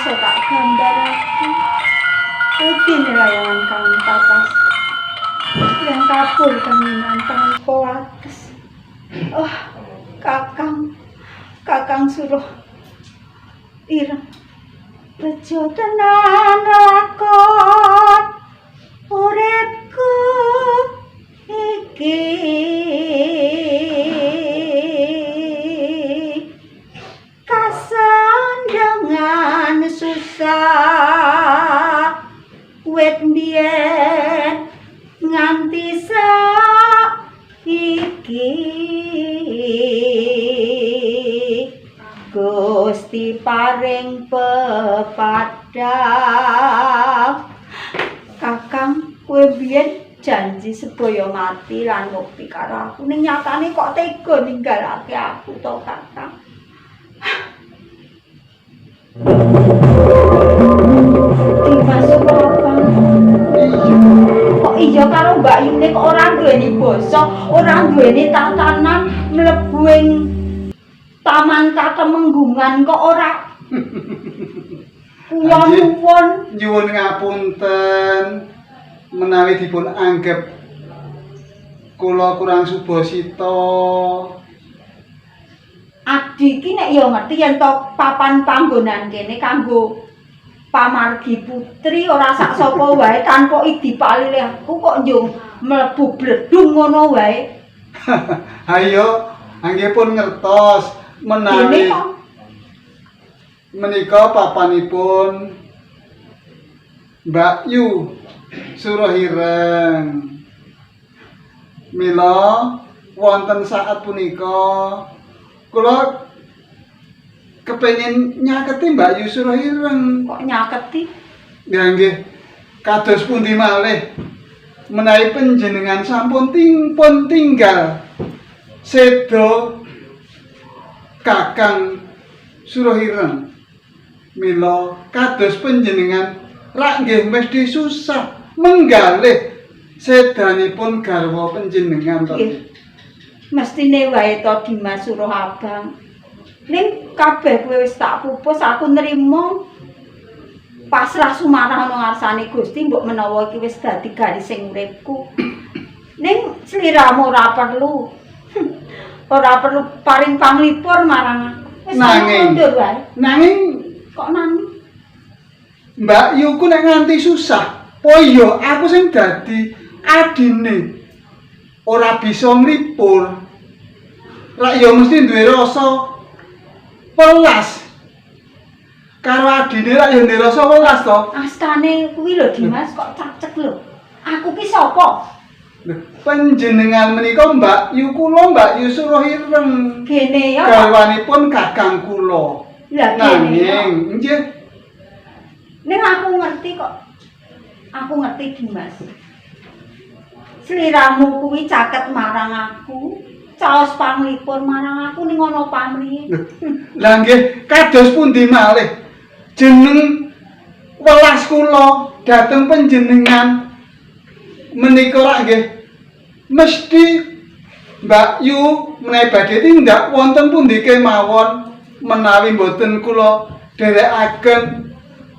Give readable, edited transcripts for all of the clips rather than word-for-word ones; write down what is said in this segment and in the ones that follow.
iso tak gambarake. Udine layangan kang tatas. Yang kabur kanginan tanpa wates. Oh, Kakang, Kakang Suruh Ireng. Bejo tenan lakon uripku iki. Kasandangan susah wit mbiyen nganti saiki. Gusti paring pepadang. Kakang, kowe biyen janji sebaya mati lan mukti karo aku, ning nyatane kok tega ninggalake aku to, Kakang? Dimas Abang. Iya. Kok iya karo Mbak Yune kok ora duweni basa, ora duweni tatanan, mlebu ing taman katemenggungan kok ora kula nuwun. Nyuwun ngapunten menawi dipun anggep kula kurang subasita. Adi iki nek ya ngerti yen to papan panggonan kene kanggo pamargi putri, ora sak sapa wae tanpa idi palilih aku kok njung mlebu bledung ngono wae. Ayo, angge pun ngertos menawi Dene kok menika papanipun Mbak Yu Suruh Ireng. Mila wonten saat punika kula kepengin nyaketi Mbak Yu Suruh Ireng. Kok nyaketi? Ya nggih, kados pundi malih menawi panjenengan sampun pun tinggal sedo Kakang Suruh Ireng. Mila kados panjenengan rak nggih mesti susah menggalih sedanipun garwa panjenengan to. Nggih. Mestine wae to, Dimas Suruh Abang. Ning kabeh kowe wis tak pupus, aku nrimo pasrah sumarah ana ngarsane Gusti, mbok menawa iki wis dadi garising uripku. Ning sliramu ora perlu. Ora perlu paring panglipur marang aku. Wis mundur wae. Nanging Kok nanging? Mbak Yuku nek nganti susah, po iya aku sing dadi adine ora bisa nglipur. Rak ya mesti duwe rasa welas. Karo adine rak ya duwe rasa welas to. Astane kuwi lho, Dimas, kok cacek lho. Aku ki sapa? Lho, panjenengan menika Mbak Yu kula, Mbak Yu Suruh Ireng. Gene ya. Garwanipun kakang kula. Lah gene ya. Nanging nggih. Ning aku ngerti kok. Aku ngerti, Dimas. Sliramu kuwi caket marang aku, caos panglipur marang aku, ning ana pamrihe. Lah nggih, kados pundi malih jeneng welas kula dhateng panjenengan menika rak nggih mesti Mbak Yu menawi badhe tindak wonten pundi kemawon menawi mboten kula dherekaken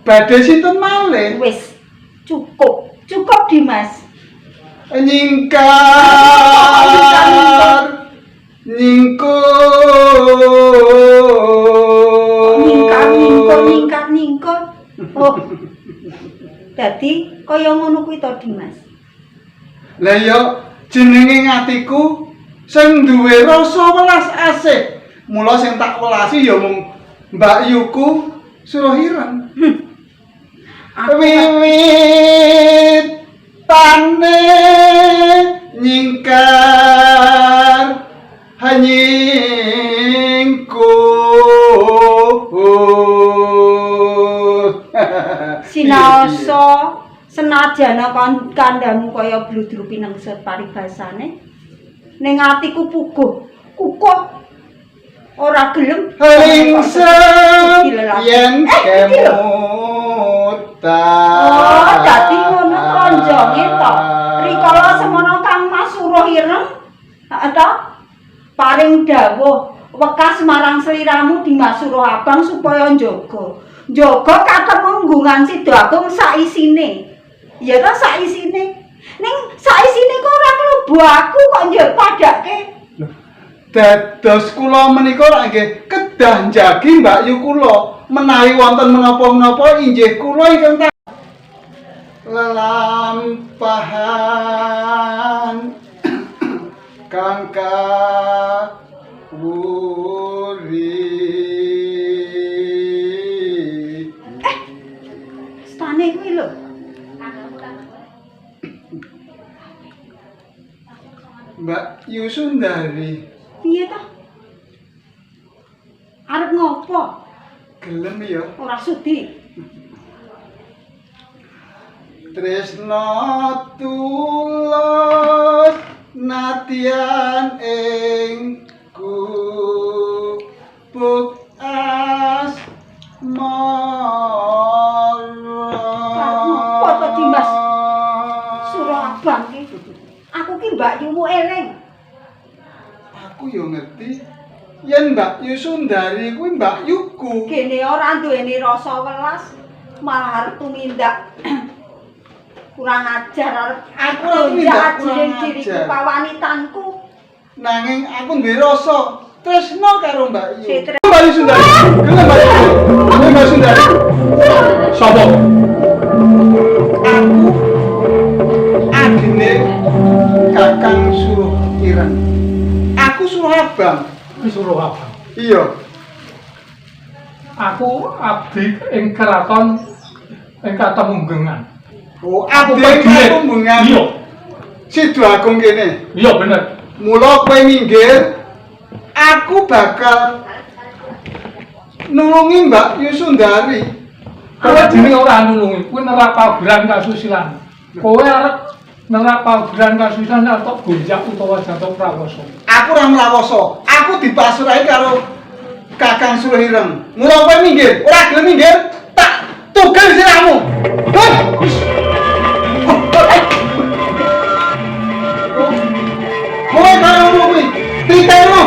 badhe sinten malih? Wis cukup, cukup, Dimas. Nyingkar nyingkur. Nyingkar nyingkur, nyingkar nyingkur. Oh. Dadi kaya ngono kuwi to, Dimas? Lah ya jenenge atiku sing duwe rasa welas asih. Mula sing tak welasi ya mung Mbak Yuku Suruh Ireng. Aku Wiwitane nyingkar nyingkur. Sinaosa senajana kandhamu kaya bludru pinengset paribasane, ning atiku puguh kukuh ora gelem. Lingsem yen Eh, iki lho. kemutan. Oh, dadi ngono tronjonge to. Rikala semono Kang Mas Suruh Ireng, heeh to? Paring dawuh wekas marang sliramu Dimas Suruh Abang supaya njaga. Njaga katemenggungan Sido Agung saisine. Ya ta saisine. Ning saisine kok ora klebu aku kok njur padake. Lho, dados kula menika rak nggih kedah njagi Mbak Yu kula menawi wonten menapa-menapa inggih kula ingkang lelampahan kang kawuri. Stane kuwi lho. Mbak Yu Sundari. Piye ta? Arep ngopo? Gelem ya? Ora sudi. Tresna tulus nadyan ing gubuk asmara. Apa to, Dimas? Sura Abang ki. Aku ki Mbak Yumu eling. Aku yo ngerti yen Mbak Yu Sundari kuwi Mbak Yuku. Kene ora duweni rasa welas, malah arep tumindak kurang ajar arep Aku ora tumindak kurang diriku ajar. Pawanitanku. Nanging aku duwe rasa tresna karo Mbak Yu. Mbak Yu Sundari. Gelem Mbak Yu. Gelem Mbak Sundari. Sapa? Aku adine Kakang Suruh Ireng. Aku Suruh Abang. Kuwi Suruh Abang. Iya. Aku abdi ing keraton ing Katemunggengan. Oh, Aku abdi ing prajurit. Katemunggengan. Iya. Sido Agung kene. Iya bener. Mula kowe minggir, aku bakal nulungi Mbak Yu Sundari. Kowe jenenge ora nulungi, kowe nerap paugeran kasusilan. Kowe arep nerap paugeran kasusilan atau gonjak utawa jantuk prawasa. Aku ora mlawoso. Aku dipasrahi karo Kakang Suruh Ireng. Mula kowe minggir, ora gelem minggir, tak tugel sirahmu. Hei! Kowe karo ngono kuwi, titemu.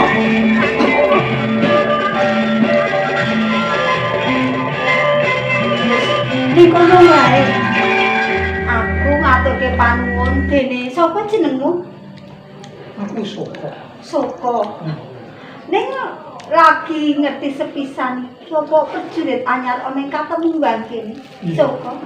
Ning kono wae. Aku ngaturke panuwun dene sapa jenengmu? Aku Soko. Soko. Ning lagi ngerti sepisan iki apa prajurit anyar ana ing Katemunggan kene. Soko.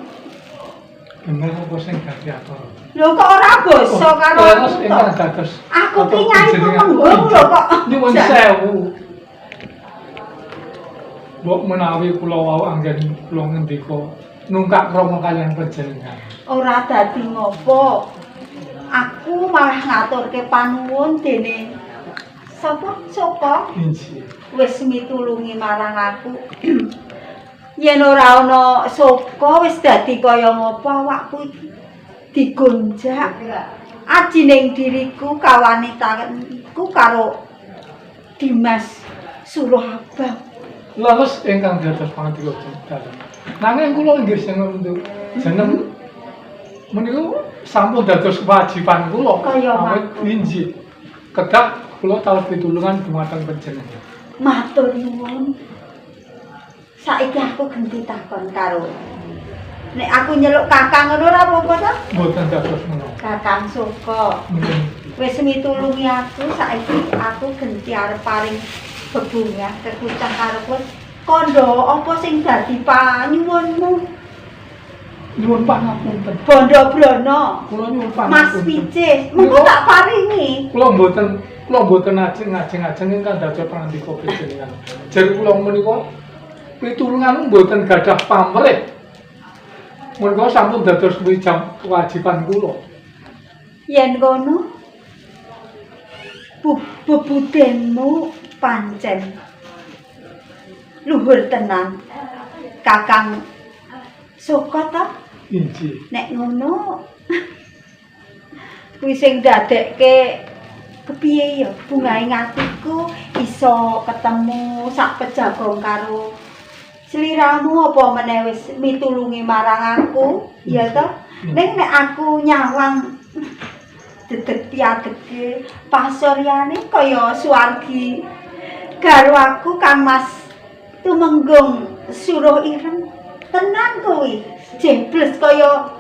Bener apa sing dadi atur? Lho kok ora basa karo aku Terus to? ingkang dados. Aku ki nyai tumenggung lho kok. Nyuwun sewu. Mbok menawi kula wau anggen kula ngendika nungkak krama kaliyan panjenengan. Ora dadi ngopo. Aku malah ngaturke panuwun dene sapa Soko Injih. wis mitulungi marang aku. Yen ora ana Soko wis dadi kaya ngopo awakku iki digonjak. Ajining diriku kawanitanku karo Dimas Suruh Abang. Leres ingkang dados pangandika dalem. Nanging kula inggih jeneng jeneng menika sampun dados kewajiban kula. Kaya Awit injih. Kedah kula taun pitulungan dumateng panjenengan. Matur nuwun. Saiki aku genti takon karo. Nek aku nyeluk kakang ngono ora apa-apa to? Mboten dados menapa. Kakang Soko. Wis mitulungi aku, saiki aku genti arep paring bebungah kekucah karo kowe. Kandha apa sing dadi panyuwunmu? Nyuwun pangapunten. Bondo Brono. Kula nyuwun Mas pangapunten. Picis, mengko tak paringi. Kula mboten ajeng-ajeng ingkang dados pangandika panjenengan. Jer kula menika pitulungan mboten gadah pamrih. Menika sampun dados kewajiban kula. Yen ngono bebudenmu pancen luhur tenan. Kakang Soko ta? Injih. Nek ngono kuwi sing dadekke kepiye ya bungahe atiku iso ketemu sak pejagong karo sliramu apa meneh wis mitulungi marang aku ya to. Ning nek aku nyawang dedeg piadege pasuryane kaya suwargi garwaku Kang Mas Tumenggung Suruh Ireng tenan kuwi. Jebles kaya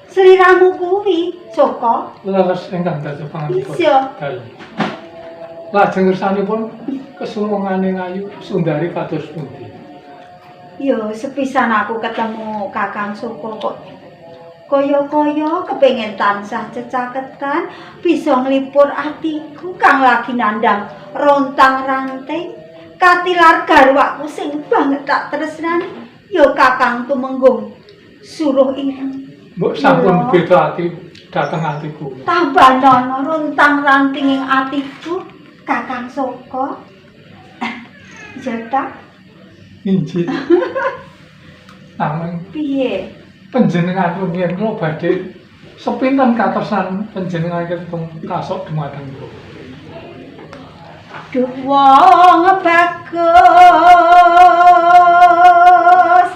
sliramu kuwi, Soko. Leres ingkang dados pangandika Iya. dalem. Lajeng kersanipun kesulungane Ayu Sundari kados pundi? Yo sepisan aku ketemu Kakang Soko kok kaya-kaya kepengin tansah cecaketan bisa nglipur atiku kang lagi nandhang rontang-ranting katilar garwaku sing banget tak tresnani ya Kakang Tumenggung Suruh Ireng. Mbok sampun Iya. beda ati dhateng atiku. Tambah nono rontang-ranting ing atiku Kakang Soko. Ya ta Injih. Namung piye? Panjenengan rumiyin kula badhe sepinten katresnan panjenengan ketemu kasok dumateng kula. Duh wong bagus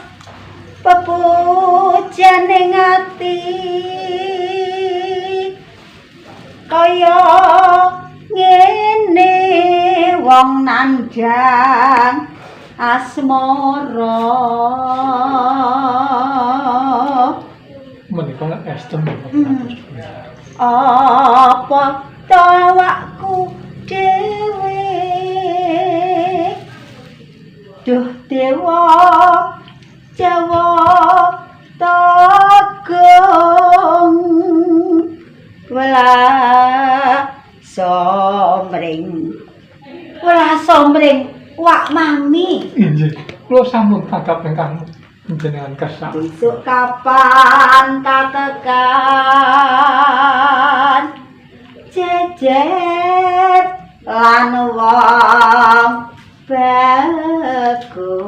pepujane ati kaya ngene wong nandhang asmara. Menika estem. Apa tawakku dhewe, duh dewa Jawa Tagung welas somring, welas somring wak mami. Injih, kula sampun tanggap ingkang panjenengan kersa. Besok kapan katekan jejer lan wong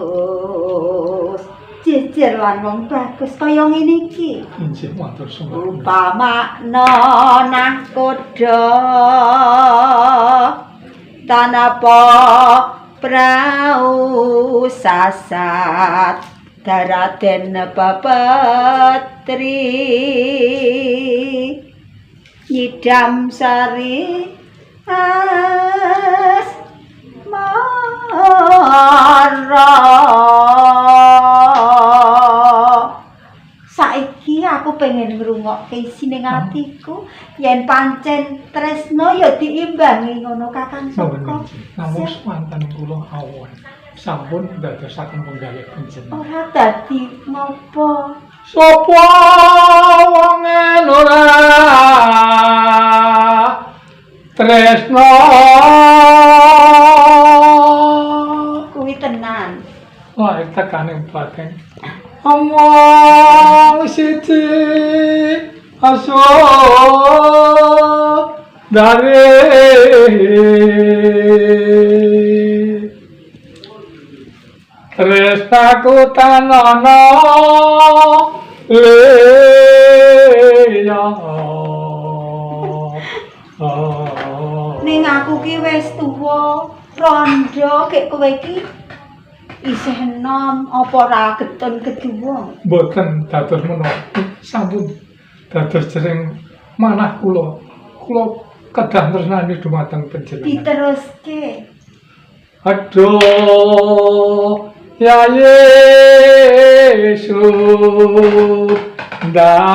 bagus, jejer lan wong bagus kaya ngene iki. Injih, matur suwun. Upamakna nahkoda tanapa prau sasat daraden pepetri nyidam sari as mara. Saiki aku pengen ngrungokke isine atiku yen pancen tresno ya diimbangi ngono Kakang Nuwun Soko. injih. Namung swanten kula awon sampun ndadosaken penggalih panjenengan. Ora dadi ngopo? Sapa wonge ora tresno Kuwi tenan. Wah, tekaning batin. Omong siji aso dari tresnaku tanana liya. Ning aku ki wis tuwa, rondo kek kowe ki isih enom apa ora getun keduwa? Mboten dados menapa sampun dados jering manah kula. Kula kedah tresnani dumateng panjenengan. Diteruske. Aduh ya Yesus dari.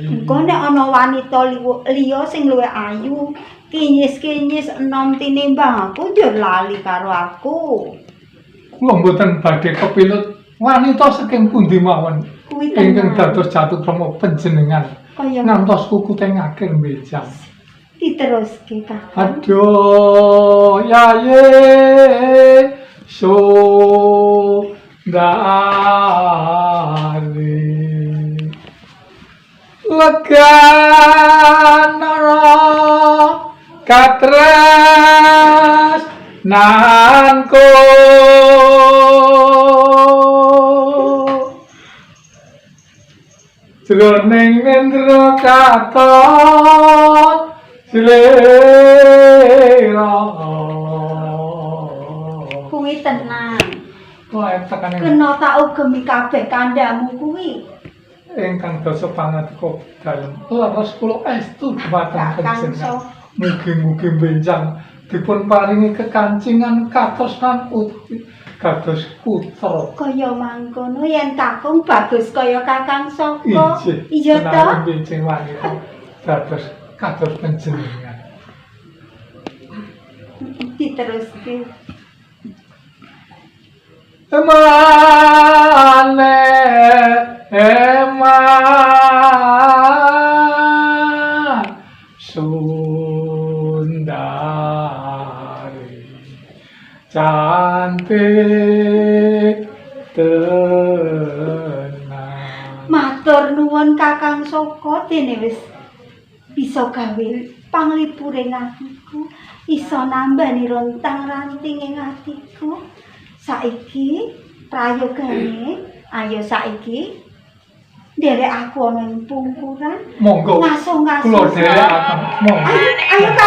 Engko nek ana wanita liya sing luwih ayu, kinyis-kinyis enom tinimbang aku njur lali karo aku. Kula mboten badhe kepilut wanita saking pundi mawon Kuwi ingkang tenan. dados jatuh krama panjenengan Kaya ngantos kukute ngakir mbejang. Diteruske, Kakang. Aduh ya Yesus dari legan nara katres nanku jroning nendra katon slira. Kuwi tenan. Wah, tekane Kena tak ugemi kabeh kandhamu kuwi. Ingkang dasa pangandika dalem leres kula estu dhumateng Kakang panjenengan. Sok. Mugi-mugi benjang dipun paringi kekancingan katresnan utawi kados putra. Kaya mangkono yen kakung bagus kaya Kakang Saka. Injih. Iya to? Menawi benjing wanita dados kados panjenengan. Diteruske. Emane eman Sundari cantik tenan. Matur nuwun Kakang Saka, dene wis bisa gawe panglipure atiku, iso nambani rontang ranting ing atiku. Saiki prayogane, ayo saiki nderek aku ana ing pungkuran. Monggo. Ngaso-ngaso. Kula dherekaken. Monggo. Ayo, ayo.